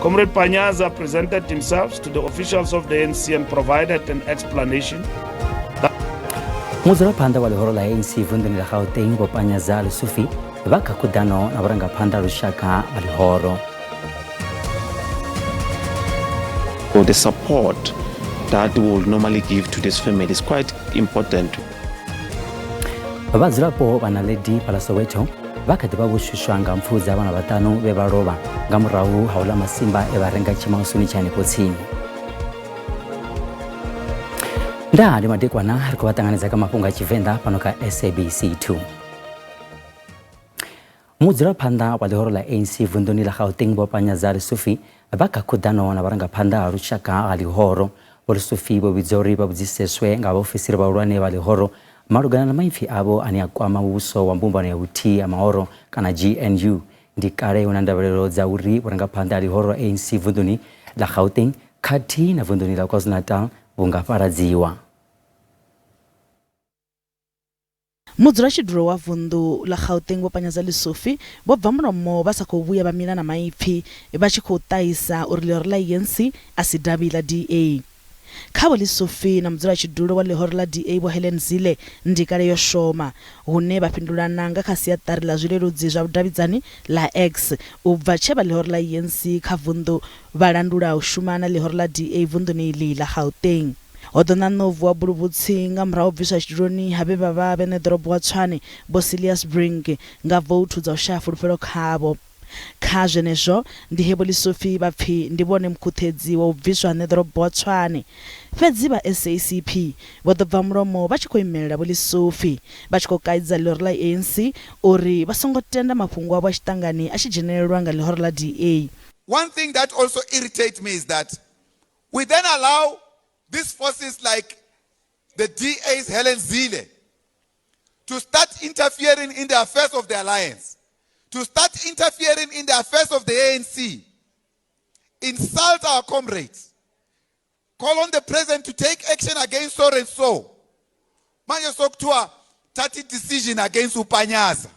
Comrade Panyaza presented himself to the officials of the ANC and provided an explanation. Mudzulaphanḓa wa ḽihoro ḽa ANC vunḓuni ḽa Gauteng Vho Panyaza Lesufi vha kha khuḓano na vhurangaphanḓa lushaka vha ḽihoro. For the support that we will normally give to this family is quite important. Vhadzulapo vha Naledi fhaḽa Soweto vha kha ḓi vha vho shushwa nga mpfu dza vhana vhaṱanu vhe vha lovha nga murahu ha u ḽa masimba e vha renga tshimausuni tsha henefho tsini. Ndaa ndi madekwana ri khou vha ṱanganedza kha mafhungo a Tshivenḓa fhano kha SABC 2. Mudzulaphanḓa wa ḽihoro ḽa ANC vunḓuni ḽa Gauteng Vho Panyaza Lesufi vha kha khuḓano na vharangaphanḓa ha lushaka ha ḽihoro. Vho Lesufi vho vhidzwa uri vha vhudziseswe nga vhaofisiri vhahulwane vha ḽihoro malugana na maipfi avho ane a kwama muvhuso wa mbumbano ya vhuthihi ha mahoro kana GNU. Ndi kale hu na ndavhelelo dza uri vhurangaphanḓa ha ḽihoro ANC vunḓuni ḽa Gauteng khathihi na vunḓuni ḽa KwaZulu-Natal vhu nga fhaladziwa. Mudzulatshidulo wa vunḓu ḽa Gauteng Vho Panyaza Lesufi vho bva mulomo vha sa khou vhuya vha mila na maipfi vha tshi khou ṱahisa uri ḽihoro ḽa ANC a si davhi ḽa DA. Kha Vho Lesufi na mudzulatshidulo wa ḽihoro ḽa DA Vho Helen Zille ndi kale yo shoma, hune vha fhindulana nga kha siaṱari ḽa zwileludzi zwa vhudavhidzani ḽa X u bva tshe vha ḽihoro ḽa ANC kha vunḓu vha landula u shuma na ḽihoro ḽa DA vunḓuni iḽi ḽa Gauteng. Ho ḓo ṋaṋa u vuwa buluvhutsi nga murahu ha u bviswa tshiduloni ha vhe vha vha vhe ṋeḓorobo wa Tshwane Vho Cilliers Brink nga vouthu dza u shaya fulufhelo khavho. Kha zwenezwo, ndi he Vho Lesufi vha pfi ndi vhone mukhuṱhedzi wa u bviswa ha ṋeḓorobo wa Tshwane. Fhedzi vha SACP vho ḓo bva mulomo vha tshi khou imelela Vho Lesufi, vha tshi khou kaidza ḽihoro ḽa ANC uri vha songo tenda mafhungo avho a tshiṱangani a tshi dzhenelelwa nga ḽihoro ḽa DA. One thing that also irritates me is that we then allow these forces like the DA's Helen Zille to start interfering in the affairs of the alliance, to start interfering in the affairs of the ANC, insult our comrades, call on the president to take action against so and so. Manje sokuthiwa thatha decision against uPanyaza.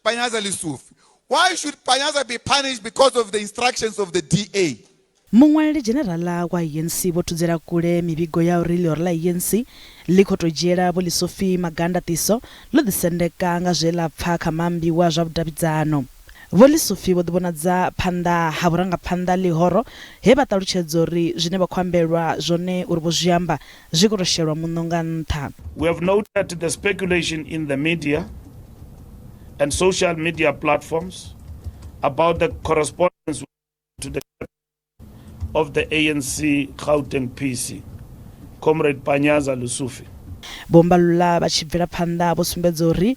Panyaza Lesufi. Why should Panyaza be punished because of the instructions of the DA? Muṅwaleli Dzhenerala wa ANC vho thudzela kule mivhigo ya uri ḽihoro ḽa ANC ḽi khou tou dzhiela Vho Lesufi magandaṱiso ḽo ḓisendeka nga zwe ḽa pfa kha maambiwa a zwa vhudavhidzano. Vho Lesufi vho ḓivhonadza phanḓa ha vhurangaphanḓa ḽihoro he vha ṱalutshedza uri zwine vha khou ambelwa zwone uri vho zwi amba zwi khou tou shelwa muṋo nga nṱha. We have noted the speculation in the media and social media platforms about the correspondence to the of the ANC Gauteng PC, Comrade Panyaza Lesufi. Vho Mbalula vha tshi bvela phanḓa vho sumbedza uri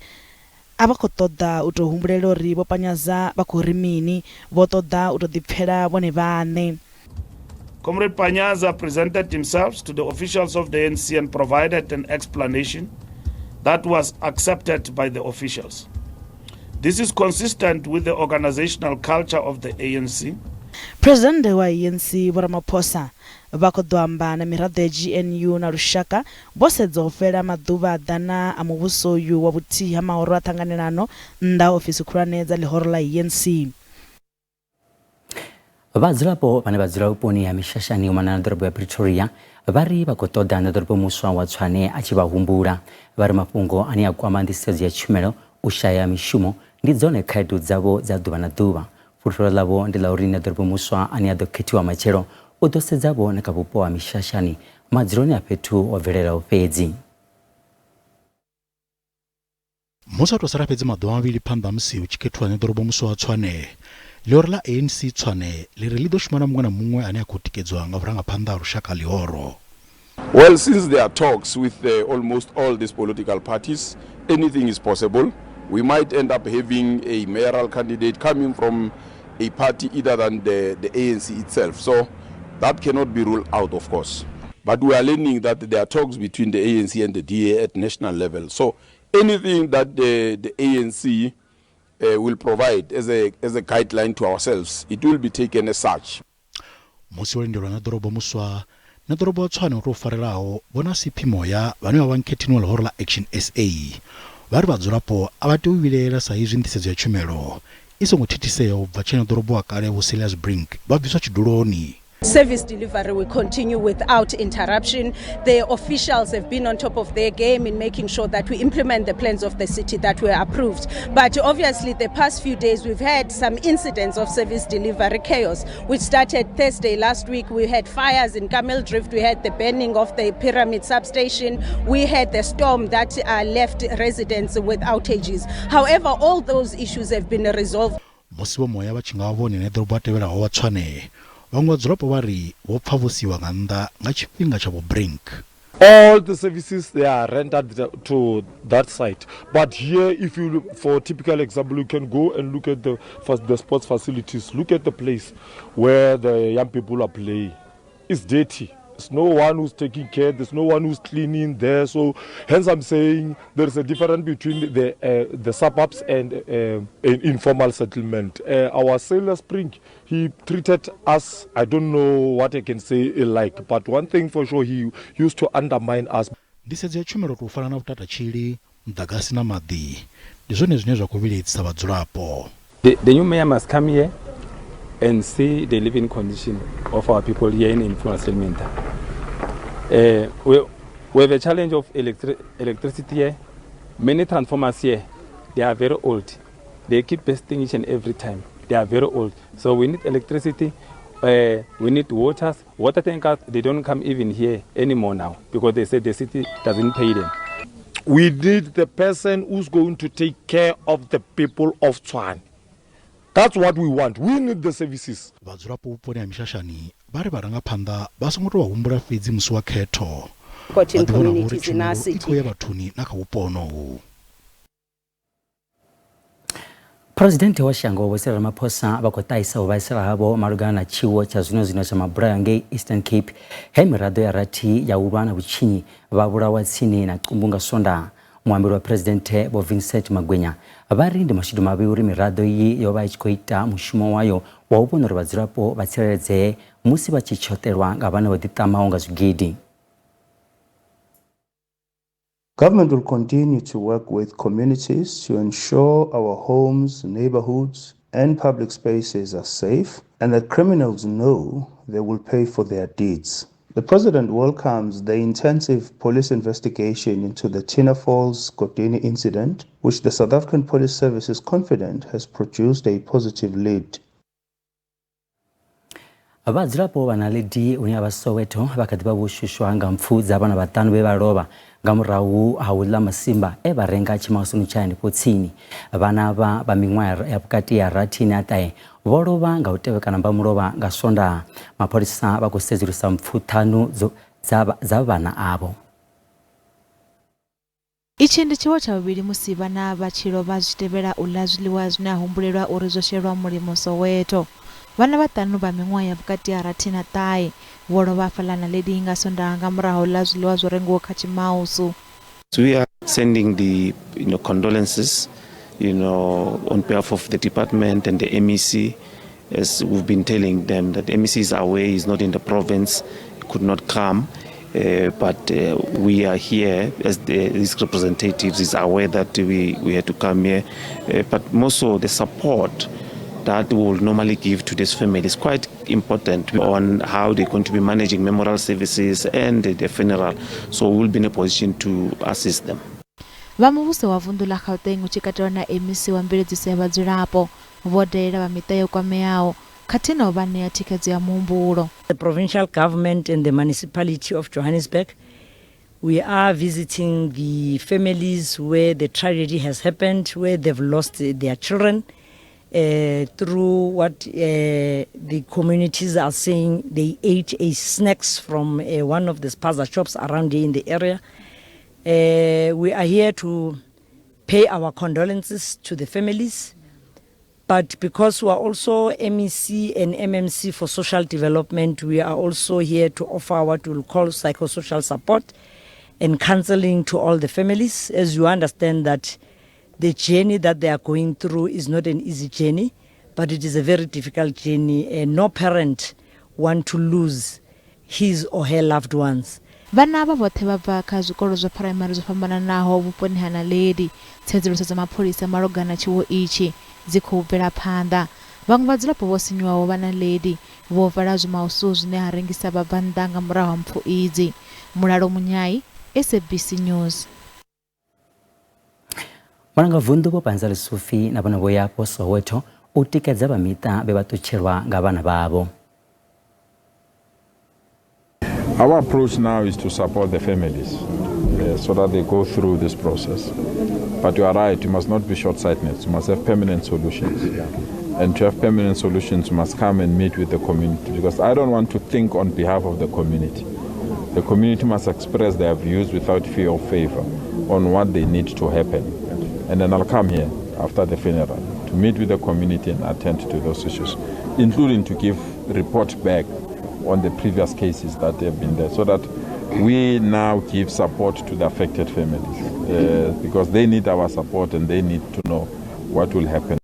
a vha khou ṱoḓa u tou humbulela uri Vho Panyaza vha khou ri mini, vho ṱoḓa u tou ḓipfela vhone vhaṋe. Comrade Panyaza presented himself to the officials of the ANC and provided an explanation that was accepted by the officials. This is consistent with the organizational culture of the ANC. Phresidennde wa ANC Vho Ramaphosa vha khou ḓo amba na miraḓo ya GNU na lushaka vho sedza u fhela maḓuvha ḓana a muvhuso uyu wa vhuthihi ha mahoro a ṱhanganelano nnḓa ha ofisi khulwane dza ḽihoro ḽa ANC. Vhadzulapo vhane vha dzula vhuponi ha Mishashani u mona na ḓorobo ya Pretoria vha ri vha khou ṱoḓa ṋeḓorobo muswa wa Tshwane a tshi vha humbula. Vha ri mafhungo ane a kwama nḓisedzo ya tshumelo, u shaya mishumo ndi dzone khaedu dzavho dza ḓuvha na ḓuvha. Fhulufhelo ḽavho ndi ḽa uri ṋeḓorobo muswa ane a ḓo khethiwa matshelo u ḓo sedza vho na kha vhupo ha Mishashani madzuloni a fhethu ho bvelelaho fhedzi. Musi ho tou sala fhedzi maḓuvha mavhili phanḓa ha musi hu tshi khethiwa ṋeḓorobo muswa wa Tshwane, ḽihoro ḽa ANC Tshwane ḽi ri ḽi ḓo shuma na muṅwe na muṅwe ane a khou tikedzwa nga vhurangaphanḓa ha lushaka ḽihoro. Well, since there are talks with almost all these political parties, anything is possible. We might end up having a mayoral candidate coming from a party either than the, the ANC itself. So that cannot be ruled out, of course. But we are learning that there are talks between the ANC and the DA at national level. So anything that the, the ANC uh, will provide as a, as a guideline to ourselves, it will be taken as such. Musi wo lindelwa na ḓorobo muswa na ḓorobo wa Tshwane u tou farelaho, Vho Nasiphi Moya vhane vha vha nkhetheni wa ḽihoro ḽa Action SA vha ri vhadzulapo a vha tei u vhilaela sa izwi nḓisedzo ya tshumelo i songo thithisea u bva tshe ṋeḓorobo wa kale Vho Cilliers Brink vha bviswa tshiduloni. Service delivery will continue without interruption. The officials have been on top of their game in making sure that we implement the plans of the city that were approved. But obviously, the past few days we've had some incidents of service delivery chaos, which started Thursday last week. We had fires in Kameeldrift, we had the burning of the Pyramid substation, we had the storm that left residents with outages. However, all those issues have been resolved. Musi Vho Moya vha tshi nga vha vhone ṋeḓorobo a tevhelaho wa Tshwane, vhaṅwe vhadzulapo vha ri vho pfa vho siiwa nga nnḓa nga tshifhinga tsha Vho Brink. All the services they are rendered to that site, but here if you look, for typical example, you can go and look at the sports facilities, look at the place where the young people are playing. It's dirty. There's no one who's taking care, there's no one who's cleaning there. So hence I'm saying there is a difference between the suburbs and an informal settlement. Our Cilliers Brink, he treated us, I don't know what I can say like, but one thing for sure, he used to undermine us. Nḓisedzo ya tshumelo tou fana na vhutatatshili, muḓagasi na maḓi ndi zwone zwine zwa khou vhilaedzisa vhadzulapo. The new mayor must come here and see the living condition of our people here in informal settlement. We have a challenge of electricity here. Many transformers here, they are very old. They keep bursting each and every time. They are very old. So we need electricity. We need waters. Water tankers, they don't come even here anymore now because they say the city doesn't pay them. We need the person who's going to take care of the people of Tshwane. That's what we want. We need the services. Vhadzulapo vhuponi ha Mishashani vha ri vharangaphanḓa vha songo tou vha humbula fhedzi musi wa khetho. Vha ḓi vhona uri tshumelo i khou ya vhathuni na kha vhupo honohu. Presidente wa shango Vho Cyril Ramaphosa vha khou ṱahisa u vhaisala havho malugana na tshiwo tsha zwino-zwino tsha mabulayo ngei Eastern Cape, he miraḓo ya rathi ya u lwa na vhutshinyi vha vhulawa tsini na Qumbu nga Swondaha. Muambeli wa Presidente Vho Vincent Magwenya vha ri ndi mashudu mavhi uri miraḓo iyi yo vha i tshi khou ita mushumo wayo wa u vhona uri vhadzulapo vha tsireledzee musi vha tshi tshoṱelwa nga vhana vho ḓiṱamaho nga zwigidi. Government will continue to work with communities to ensure our homes, neighborhoods, and public spaces are safe and that criminals know they will pay for their deeds. The President welcomes the intensive police investigation into the Tina Falls Godini incident, which the South African Police Service is confident has produced a positive lead. Vhadzulapo vha Naledi hune ha vha Soweto vha kha ḓi vha vho shushwa nga mpfu dza vhana vhaṱanu vhe vha lovha nga murahu ha u ḽa masimba e vha renga tshimasoni tsha henefho tsini. Vhana vha miṅwaha ya vhukati ya 6 na 9 vho lovha nga u tevhekana mbamulovha nga Swondaha. Mapholisa vha khou sedzulusa mpfu 5 dza vhana avho. Itshi ndi tshiwo tsha vhuvhili musi vhana vha tshi lovha zwi tevhela u ḽa zwiḽiwa zwine ha humbulelwa uri zwo shelwa mulimo Soweto. Vhana vhaṱanu vha miṅwaha ya vhukati ha 6 na 9 vho lovha hafhaḽa Naledi nga Swondaha nga murahu ḽa zwiḽiwa zwo rengiwaho kha tshimausu. So we are sending the condolences, on behalf of the department and the MEC, as we've been telling them that MEC is away, is not in the province, could not come. But we are here as these representatives is aware that we had to come here, but more so the support that we will normally give to this family is quite important on how they're going to be managing memorial services and the funeral. So we'll be in a position to assist them. Vha muvhuso wa vunḓu ḽa Gauteng u tshi katelwa na MEC wa mveledziso ya vhadzulapo vho dalela vha miṱa yo kwameaho khathihi na u vha ṋea thikhedzo ya muhumbulo. The provincial government and the municipality of Johannesburg, we are visiting the families where the tragedy has happened, where they've lost their children. Through what the communities are saying, they ate a snacks from one of the spaza shops around here in the area. We are here to pay our condolences to the families, but because we are also MEC and MMC for social development, we are also here to offer what we'll call psychosocial support and counseling to all the families. As you understand that the journey that they are going through is not an easy journey, but it is a very difficult journey, and no parent want to lose his or her loved ones. Vhana avha vhoṱhe vha bva kha zwikolo zwa phuraimari zwo fhambananaho vhuponi ha Naledi. Tsedzuluso dza mapholisa malugana na tshiwo itshi dzi khou bvela phanḓa. Vhaṅwe vhadzulapo vho sinyuwaho vha Naledi vho vala zwimausu zwine ha rengisa vhabvannḓa nga murahu ha mpfu idzi. Mulalo Munyai, SABC News. Mulangavunḓu Vho Panza Lesufi na vhone vho ya afho Soweto u tikedza vha miṱa vhe vha ṱutshelwa nga vhana vhavho. Our approach now is to support the families so that they go through this process. But you are right, you must not be short-sighted. You must have permanent solutions. And to have permanent solutions, you must come and meet with the community, because I don't want to think on behalf of the community. The community must express their views without fear or favor on what they need to happen. And then I'll come here after the funeral to meet with the community and attend to those issues, including to give report back on the previous cases that have been there, so that we now give support to the affected families, because they need our support and they need to know what will happen.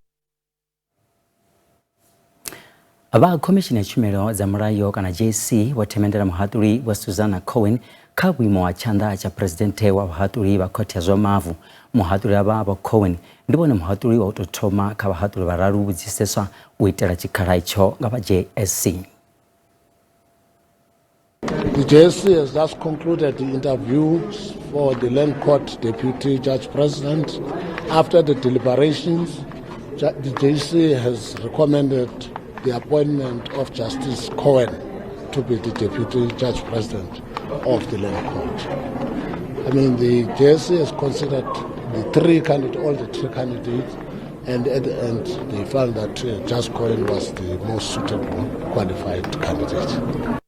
Vha Khomishini ya Tshumelo dza Mulayo kana JC vho themendela muhaṱuli Vho Susanna Cohen kha vhuimo ha tshanḓa tsha Phresidennde wa vhahaṱuli vha Khothe ya zwa Mavu. Muhaṱuli avha Vho Cohen ndi vhone muhaṱuli wa u tou thoma kha vhahaṱuli vhararu vhudziseswa u itela tshikhala itsho nga vha JSC. The JSC has just concluded the interviews for the Land Court Deputy Judge President. After the deliberations, the JSC has recommended the appointment of Justice Cohen to be the Deputy Judge President of the Land Court. I mean, the JSC has considered the three candidates, all the three candidates, and at the end they found that Judge Cohen was the most suitable qualified candidate.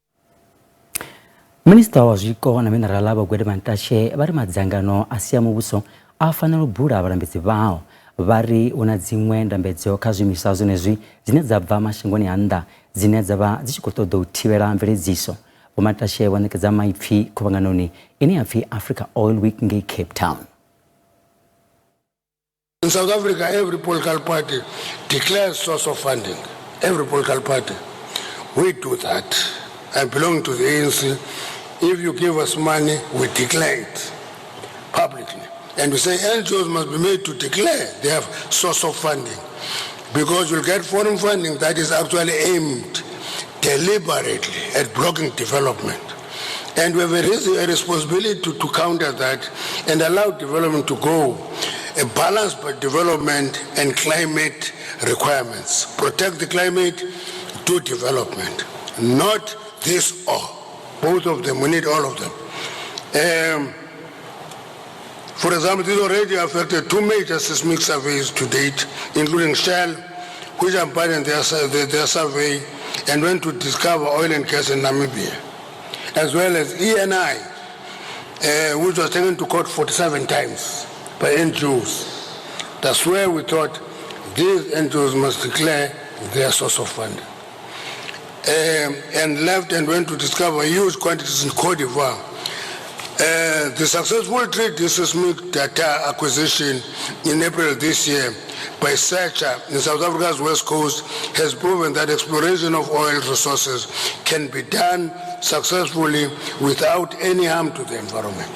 Minista wa zwiko na minerala Vho Gwede Mantashe vha ri madzangano a si a muvhuso a fanela u bula vhalambedzi vhao. Vha ri hu na dziṅwe ndambedzo kha zwiimiswa zwenezwi dzine dza bva mashangoni a nnḓa dzine dza vha dzi tshi khou ṱoḓa u thivhela mveledziso. Vho Mantashe vho ṋekedza maipfi khuvhanganoni ine ya pfi Africa Oil Week ngei Cape Town. In South Africa, every political party declares source of funding. Every political party. We do that. I belong to the ANC. If you give us money, we declare it publicly. And we say NGOs must be made to declare their source of funding, because you'll get foreign funding that is actually aimed deliberately at blocking development. And we have a responsibility to counter that and allow development to go, a balance by development and climate requirements. Protect the climate, do development. Not this or both of them, we need all of them. For example, this already affected two major seismic surveys to date, including Shell, which abandoned their survey and went to discover oil and gas in Namibia, as well as ENI, which was taken to court 47 times by NGOs. That's where we thought these NGOs must declare their source of funding. And left and went to discover huge quantities in Cote d'Ivoire. The successful 3D seismic data acquisition in April this year by Searcher in South Africa's West Coast has proven that exploration of oil resources can be done successfully without any harm to the environment.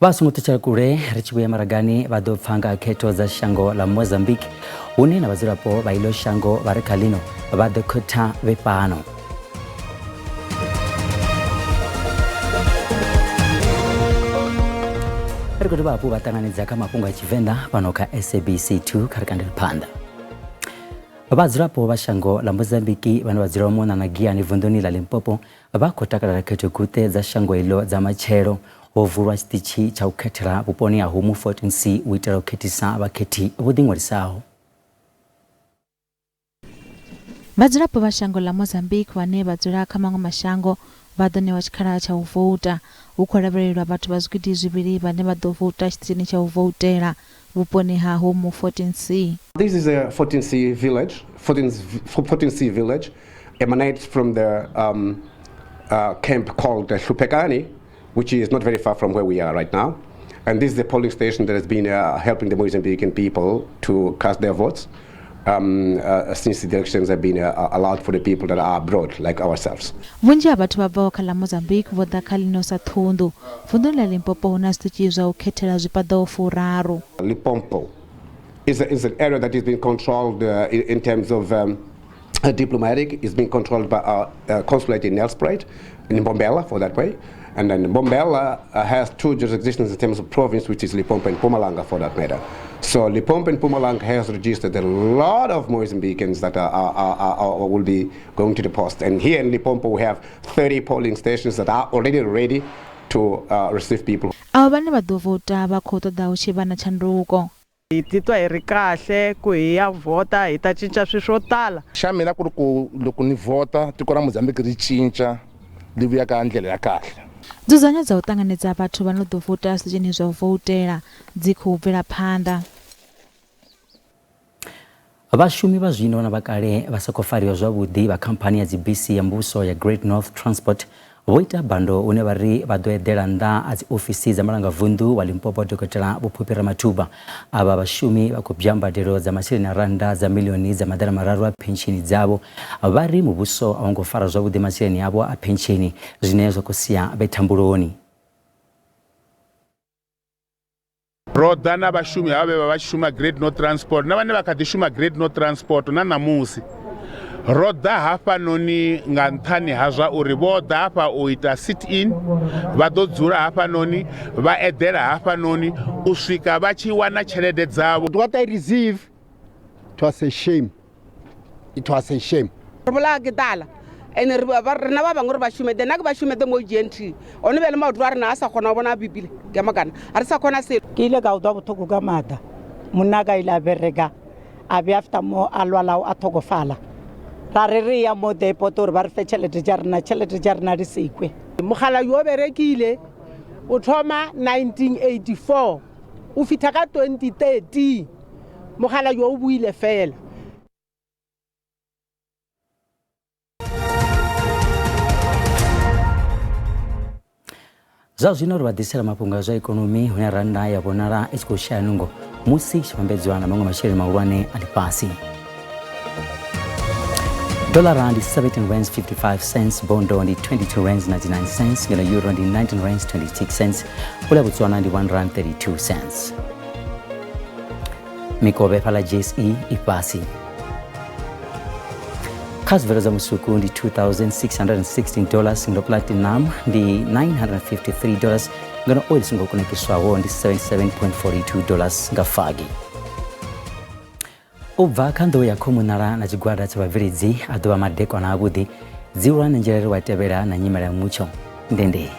Vha songo ṱutshela kule ri tshi vhuya maragani vha ḓo pfa nga khetho dza shango ḽa Mozambique hune na vhadzulapo vha ilo shango vha re kha ḽino vha ḓo khetha vhe fhano. Ri khou dovha hafhu vha ṱanganedza kha mafhungo a Tshivenḓa fhano kha SABC 2 kha ri kandele phanḓa. Vhadzulapo vha shango ḽa Mozambique vhane vha dzula mona na Giyani vunḓuni ḽa Limpopo vha khou takalela khetho guṱe dza shango iḽo dza matshelo. Ho vulwa tshiṱitshi tsha u khethela vhuponi ha Humu 14C u itela u khethisa vhakhethi vho ḓiṅwalisaho. Vhadzulapo vha shango ḽa Mozambique vhane vha dzula kha maṅwe mashango vha ḓo ṋewa tshikhala tsha u vouta. Hu khou lavhelelwa vhathu vha zwigidi zwivhili vhane vha ḓo vouta tshiṱitshini tsha u voutela vhuponi ha Humu 14C. This is a 14C village. 14C village emanates from the camp called Hlupekani, which is not very far from where we are right now. And this is the polling station that has been helping the Mozambican people to cast their votes. Since the elections have been allowed for the people that are abroad, like ourselves. Vhunzhi ha vhathu vha bvaho kha ḽa Mozambique vho ḓa kha ḽino sa ṱhunḓu. Vunḓuni ḽa Limpopo hu na zwiṱitshi zwa u khethela zwi paḓaho furaru. Limpopo is an area that is being controlled in terms of diplomatic. It's being controlled by our consulate in Nelspruit, in Mbombela for that way. And then Mbombela has two jurisdictions in terms of province, which is Limpopo and Mpumalanga for that matter. So Limpopo and Mpumalanga has registered a lot of Mozambicans that will be going to the post. And here in Limpopo we have 30 polling stations that are already ready to receive people. Avho vhane vha ḓo vouta vha khou ṱoḓa hu tshi vha na tshanduko. Hi titwa hi ri kahle ku hi ya vhota hi ta cinca swilo swo tala. Xa mina ku ri ku loko ni vhota tiko ra Mozambique ri cinca ri vuya ka ndlela ya kahle. Nzudzanyo dza u ṱanganedza vhathu vha no ḓo vouta zwiṱitshini zwa u voutela dzi khou bvela phanḓa. Vhashumi vha zwino na vha kale vha sa khou fariwa zwavhuḓi vha khamphani ya dzibisi ya muvhuso ya Great North Transport vho ita bando hune vha ri vha ḓo eḓela nnḓa ha dziofisi dza mulangavunḓu wa Limpopo Dokotela Vho Phophi Ramathuba. Avha vhashumi vha khou bya mbadelo dza masheleni a rannda dza miḽioni dza maḓana mararu a phentsheni dzavho. Vha ri muvhuso a wo ngo fara zwavhuḓi masheleni avho a phentsheni zwine zwa khou sia vhe thambuloni. Ro ḓa na vhashumi havha vhe vha vha tshi shuma Great North Transport na vhane vha kha ḓi shuma Great North Transport na ṋamusi. Ro ḓa hafhanoni nga nṱhani ha zwa uri vho ḓa hafha u ita sit-in, vha ḓo dzula hafhanoni vha eḓela hafhanoni u swika vha tshi wana tshelede dzavho. What I receive, it was a shame. It was a shame. Re bolaya ke tala ene re ba rena ba bangwe re ba šomete nna ke ba šomete mo GNT one bjale maoto a rena a sa kgona go bona a bipile ke makana a re sa kgona selo. Ke ile ka utlwa botlhoko ka maatla monna ka ile a bereka a be after mo a lwala a tlhokofala ra re re ya mo depot gore ba re fe tšhelete tša rena tšhelete tša rena di sekwe. Mogala yo berekile o thoma 1984 o fitha ka 2013 mogala yo o buile fela. Zwa zwino ri vha ḓisela mafhungo a zwa ikonomi hune rannda ya vhonala i tshi khou shaya nungo musi i tshi vhambedzwa na maṅwe masheleni mahulwane a ḽifhasi. Dollara ndi 17 rands 55 cents, bondo ndi 22 rands 99 cents, ngeno euro ndi 19 rands 26 cents, pula Botswana ndi 1 rand 32 cents. Mikovhe fhaḽa JSE i fhasi. Kha zwibveledzwa zwa musuku ndi 2616 dollars, ngeno platinum ndi 953 dollars, ngeno oil songo kunakiswaho ndi 77.42 dollars nga fagi. U bva kha nḓou ya khomunala na tshigwada tsha vhabveledzi a ḓuvha madekwana avhuḓi dzulwa na nzhelele wa tevhela na nyimele ya mutsho ndende.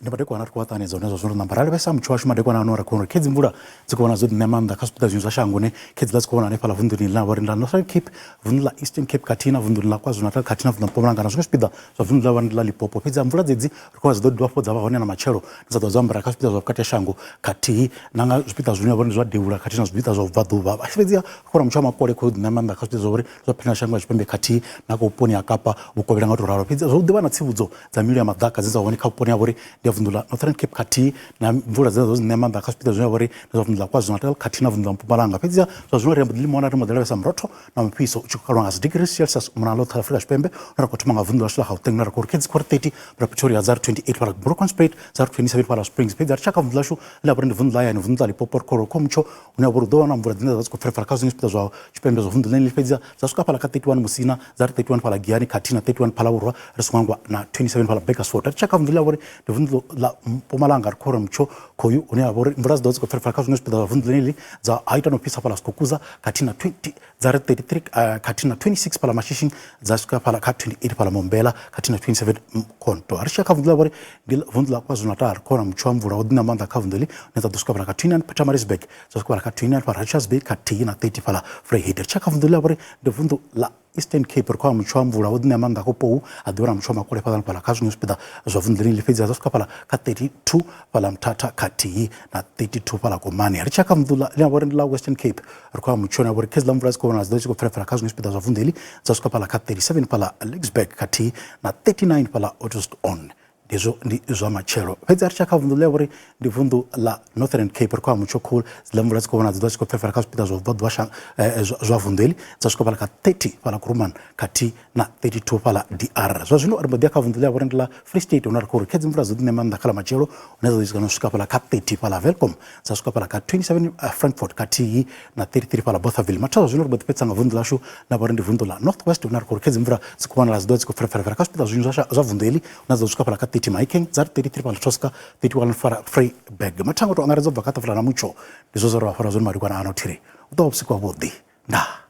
Ndi madekwana ri khou a ṱanganedza hone zwa zwino ri namba ra lavhelesa mutsho washu madekwana ano ri khou uri khedzi mvula dzi khou vhona dzo ḓi ṋea maanḓa kha zwipiḓa zwiṅwe zwa shango ne khedziḽa dzi khou vhona hanefhaḽa vunḓuni ḽine ḽa vha uri ndi ḽa Northern Cape, vunḓu ḽa Eastern Cape khathihi na vunḓuni ḽa KwaZulu-Natal khathihi na vunḓu ḽa Mpumalanga na zwiṅwe zwipiḓa zwa vunḓu ḽa vha ḽa Limpopo. Fhedzi mvula dzedzi ri khou vha dzi ḓo dovha hafhu dza vha hone na matshelo dza ḓo dza ambara kha zwipiḓa zwa vhukati ha shango khathihi na nga zwipiḓa zwine vha uri ndi zwa devhula khathihi na zwipiḓa zwa vhubvaḓuvha. Fhedziha ri khou vhona mutsho wa makole khou ḓi ṋea maanḓa kha zwipiḓa zwa uri zwa phela shango ya tshipembe khathihi na kha vhuponi ha Kapa vhukovhela nga u tou ralo. Fhedzi zwo ḓi vha na tsivhudzo dza mililo ya maḓaka dzine dza hone kha vhuponi ha vhori ndi ya vunḓu ḽa Northern Cape khathihi na mvula dzine dza dzi ṋea maanḓa kha zwipiḓa zwine vha uri ndi zwa vunḓu ḽa KwaZulu-Natal khathihi na vunḓu ḽa Mpumalanga. Fhedziha zwa zwino ri amba ḓi ḽi ri mbo ḓi lavhelesa murotho na mufhiso u tshi khou kalwa nga dzi degrees Celsius u mona na ḽoṱhe ḽa Afrika Tshipembe. Hune ra khou thoma nga vunḓu ḽashu ḽa Gauteng hune ra khou ri khedzi khou ri 30 fhaḽa Pretoria dza ri 28 fhaḽa Bronkhorstspruit dza ri 27 fhaḽa Springs. Fhedzi ri tshi ya kha vunḓu ḽashu ḽine ḽa vha uri ndi vunḓu ḽa hayani vunḓu ḽa Limpopo ri khou ri kho mutsho hune ha vha uri hu ḓo vha na mvula dzine dza vha dzi khou pfela kha zwiṅwe zwipiḓa zwa tshipembe zwa vunḓu ḽeneḽi fhedziha dza swika fhaḽa kha 31 Musina dza ri 31 fhaḽa Giyani khathihi na 31 Phalaborwa ri songo hangwa na 27 fhaḽa Burgersfort. Ri tshi ya kha vunḓu ḽa vha uri ndi vunḓu ḽa Mpumalanga ri khou uri mutsho khoyu hune ha vha uri mvula dzi ḓo vha dzi khou pfela kha zwiṅwe zwipiḓa zwa vunḓu ḽeneḽi dza ha ita na u fhisa fhaḽa Skukuza khathihi na 20 dza ri 33 khathihi na 26 fhaḽa Mashishing, dza swika fhaḽa kha 28 fhaḽa Mombela khathihi na 27 Mkhonto. Ri tshi ya kha vunḓu ḽa vhori ndi vunḓu ḽa KwaZulu-Natal, ri khou wana mutsho wa mvula wo ḓi na maanḓa kha vunḓu heḽi une dza ḓo swika fhaḽa kha 29 Pietermaritzburg, dza swika fhaḽa kha 29 fhaḽa Richards Bay khathihi na 30 fhaḽa Vryheid. Ri tshi ya kha vunḓu ḽa vhori ndi vunḓu ḽa Eastern Cape, ri khou wana mutsho wa mvula wo ḓi ṋea maanḓa kha Pou, ha ḓi wana mutsho wa makole fhaḽa na fhaḽa kha zwiṅwe zwipiḓa zwa vunḓu ḽeneḽi, fhedzi ha ḓo swika fhaḽa kha 32 fhaḽa Mthatha khathihi na 32 fhaḽa Komani. Ri tshi ya kha vunḓu ḽa ḽine ḽa vha uri ndi ḽa Western Cape, ri khou wana mutsho une wa vha uri khedziḽa mvula dzi khou vhonala dzi ḓo tshi khou pfelapfela kha zwiṅwe zwipiḓa zwa vunḓu heḽi, dza swika fhaḽa kha 37 fhaḽa Licksburg khathihi na 39 fhaḽa Ottoston. Ndi hezwo ndi zwa matshelo. Fhedzi a ri tshi ya kha vunḓu ḽine ḽa vha uri ndi vunḓu ḽa Northern Cape, ri khou wana mutsho cool, dziḽa mvula dzi khou vhonala dzi ḓo tshi khou pfelapfela kha zwipiḓa zwa vhubvaḓuvha zwa vunḓu heḽi, dza swika fhaḽa kha 30 fhaḽa Kuruman khathihi na 32 fhaḽa DR. Zwa zwino ri mbo ḓi ya kha vunḓu ḽine ḽa vha uri ndi ḽa Free State, hune ra khou ri khedzi mvula dzo ḓi ṋea maanḓa kha ḽa matshelo, hune dza ḓo swika na u swika fhaḽa kha 30 fhaḽa Welkom, dza swika fhaḽa kha 27 Frankfort khathihi na 33 fhaḽa Bothaville. Mathada zwa zwino ri mbo ḓi fhedzisa nga vunḓu ḽashu ḽine ḽa vha uri ndi vunḓu ḽa North West, hune ra khou ri khedzi mvula dzi khou vhonala dzi ḓo vha dzi khou pfelapfela kha zwipiḓa zwinzhi zwa vunḓu heḽi, hune dza ḓo swika fhaḽa kha 30 Mahikeng, dza ri 33 fhaḽa Tosca, 31 fhaḽa Vryburg. Mathanga o tou angaredza u bva kha ṱafula na mutsho, ndi zwe zwa ri vha fara zwone madekwana ano thiri. Hu ḓo vha vhusiku havhuḓi. Ndaa.